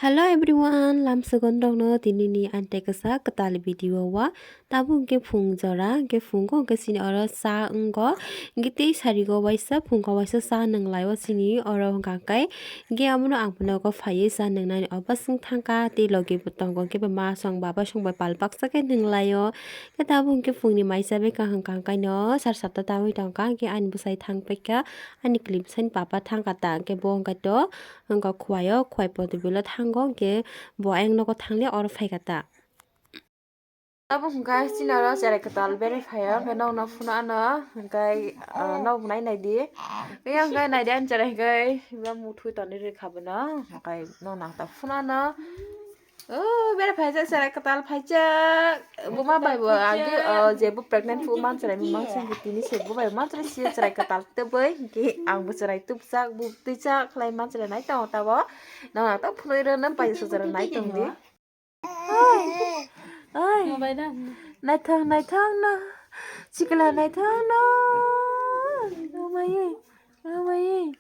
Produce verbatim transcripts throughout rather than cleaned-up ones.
Hello everyone, lamsogon rokno tinini anteksa kwtal video o. Tabuk hwnkhe phung jora, hwnkhe phungo hwnkhe chini oro cha wngo, hwnkhe tei sarigo waisa phungo waisa cha nwnglaio chini oro hwnkha khe, hwnkhe abono ang nogo phaiwi cha nwngnani obo chwng thangkha, tei logi bo tongo, hwnkhe bo ma song baba song bai pal baksa khe nwnglaio. Khe tabuk hwnkhe phungni maisa bai kaham kaham kaino sar satta tangwi tongkha, hwnkhe ani bwsai thang paikha, ani kwlwi bwsaini papa thangkha ta, hwnkhe bo hwnkhe to wngkha khuaio, khuai podo bilo thango, hwnkhe bo ayang nogo thangliya oro phaikha ta. Abo hwnkha chini oro cherai kwtal bere phaio, hwnkhe nokno phunukno, hwnkhe, ah, nok bo nai naidi. Yang hwnkhe naidi ani cherai hwnkhe, bebak muthungwi tonwi rwkha bono, hwnkhe nokno ang ta phunukno. O, bere phaijak, cherai kwtal phaijak. Buma bai bo agi, o, je bo pregnant pu manchwrai mung mangsa hwnkhe tini se bo bai manchwrai si cherai kwtal tubui hwnkhe ang bo cherai tubjak, bo twijak khlai manchwrai nai tongo tabo. Nokno ang ta phunui rw nang pai se cherai nai tongdi. Oi. Oi. Naithok naithok no. Chikla naithok no. Amai. Amai.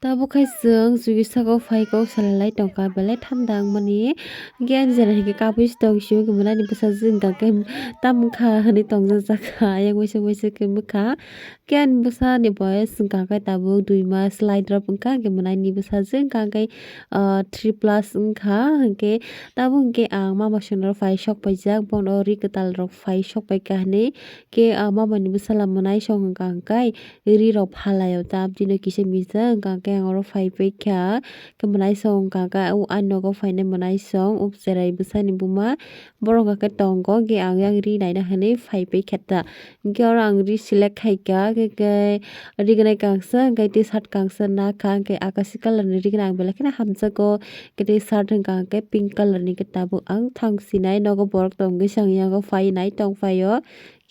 Tabuk khe chwng chukisa kok phai kok salai lai tongkha, belai thanda wngmani. Hwnkhe ani jora hwnkhe kabui se tong sio, hwnkhe mwnani bwsajwk hwnkha khe tam wngkha hwnwi tongjak jakha, ayang waisa waisa khe bwkha. Hwnkhe ani bwsani boyes hwnkha khe tabuk dui mas lai drop wngkha, hwnkhe mwnaini bwsajwk hwnkha khe, ah, three plus wngkha. Hwnkhe tabuk hwnkhe ang mama songno phai sok paijak, bono ri kwtal rok phai sok paikha hwnwi. Khe, ah, mama ni bwsala mwnaisong hwnkha hwnkhe ri rok phalaio ta, abdino kisa misa hwnkha hwnkhe ang oro phai paikha. Khe mwnaisong hwnkha hwnkhe o ani nogo phainai mwnaisong, o cherai bwsani buma, borok hwnkha khe tongo, khe ang yang ri naina hwnwi phai paikha ta. Hwnkhe oro ang ri select khaikha, khe, khe rignai kangsa, hwnkhe T-shirt kangsa nakha, hwnkhe akashi colour ni rignai ang belai kheno hamjakgo, khe T-shirt hwnkha hwnkhe pink colour ni khe tabuk ang thang sinai nogo borok tongwi sang yango phainai tongphaio.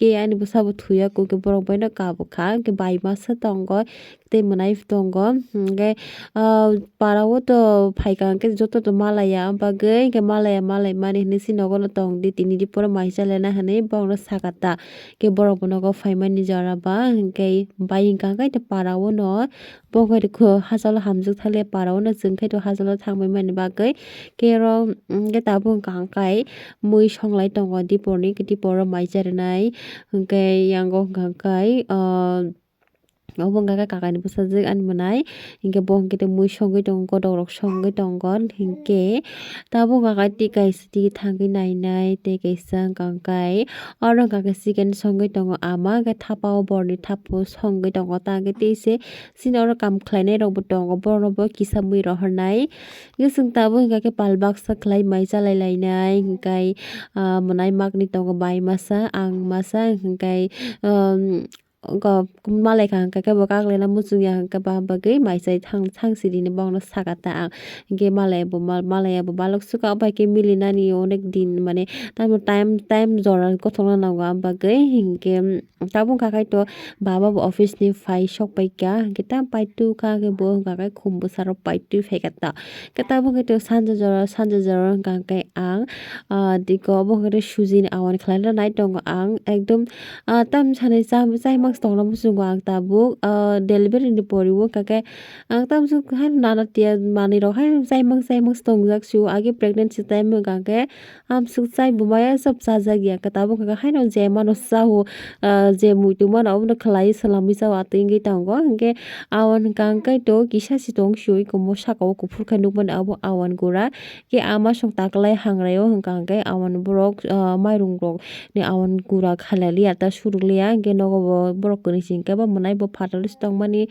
Khe ani bwsa bo thuya khe borok bai no kabukha, hwnkhe bai masa tongo, tei mwnai tongo, hwnkhe, ah, para o to phaikha hwnkhe joto to malaiya, o bagwi hwnkhe malaiya malaimani hinwi se nogo no tongdi, tini di poro mai chalena hinwi borok no sakha ta, khe borok bo nogo phaimani jora ba, hwnkhe bai hwnkha hwnkhe para o no. Bo wngkha khe hachalo hamjak thangli para o no chwng khe to hachalo thangbai mani bagwi. Khe oro, mm, khe tabuk wngkha hwnkhe mui songlai tongo dipor ni, dipor o mai charinai. Hwnkhe yango wngkha hwnkhe, ah, obo wngkha khe kakai ni bwsajwk ani mwnai. Hwnkhe bo hwnkhe tei mui songwi tongo, kotok rok songwi tongo. Hwnkhe tabuk wngkha khe twi kaisa twi thangwi nainai tei kaisa wngkha hwnkhe oro wngkha khe chicken songwi tongo ama, hwnkhe thapa o borni thapa o songwi tongo ta hwnkhe tei se. Chini oro kam khlainai rok bo tongo, borok no bo kisa mui rohornai. Hwnkhe chwng tabuk hwnkha khe pal baksa khlai mai chalai lainai, hwnkhe, ah, mwnai magni tongo bai masa, ang masa, hwnkhe, um, malai kha hwnkha khe bo kak laina muchung ya hwnkhe ba bagwi mai chai thang, thang sidi hinwi bokno sakha ta ang. Hwnkhe malai bo mal, malai ya bo balok sukha, o bai khe milinani onek din mane tamo time, time jora gothokna nango, am bagwi hwnkhe. Tabuk wngkha khe to baba bo office ni phai sok paikha, hwnkhe tam paitwi kha, hwnkhe bo wngkha khe khum bwsarok paitwi phaikha ta. Khe tabuk khe to sanja jora, sanja jora wngkha khe ang, ah, diko obo wngkha khe suji ni awan khlaina nai tongo ang, ekdom, ah, tam sanai cha, chaimang tongna muchungo ang tabuk, ah, delivery ni pori o wngkha khe ang tam suk hai nana tiya manwi rok hai chaimang chaimang tongjak sio, age pregnancy time wngkha khe. Amswk chai bo maya sob chajak ya, khe tabuk hwnkha haino je mano chao, ah, je muitu mano obono khlaiwi swlamwi chao atwi wngwi tongo. Hwnkhe awan hwnkha hwnkhe to kisa si tong sui komo saka o kuphur khe nukmani abo awan gura. Khe ama song taklai hangraio hwnkha hwnkhe awan borok, ah, mairung rok ni awan gura khalaliya ta surukliya, hwnkhe nogo bo borok kwrwi si hwnkhe bo mwnai bo phataro si tongmani.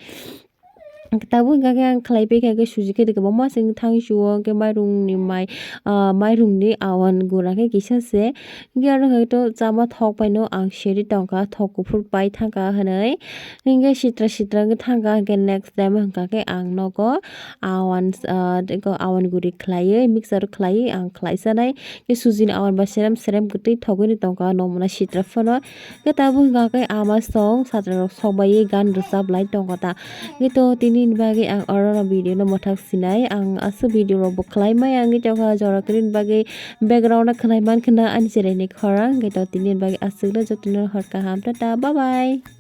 Tabuk hwnkha khe ang khlai paikha khe suji khe kwbangma se wng thang sio, hwnkhe mairung ni mai, ah, mairung ni awan gura khe kisa se. Hwnkhe aro hwnkha khe to chama thok bai no ang seri tongkha, thok kuphur pai thangkha hwnwi. Hwnkhe sitra sitra wngwi thangkha, hwnkhe next time hwnkha khe ang nogo awan, ah, awan guri khlaiwi mixture khlaiwi ang khlai sanai. Khe suji ni awan bai serem serem kwtwi thogwi no tongkha, nomna sitra phano. Khe tabuk hwnkha khe ama song satra rok sok bai gan rwchap lai tongo ta. Hwnkhe to tini ni bagwi ang oro no video no mwthak sinai. Ang aswk video rok bo khlai maya wngwi tongkha, jora kwrwini bagwi background no khwnai mankha na ani cherai ni khorang. Hwnkhe to tini ni bagwi aswk no, joto no hor kaham, tata, bye bye.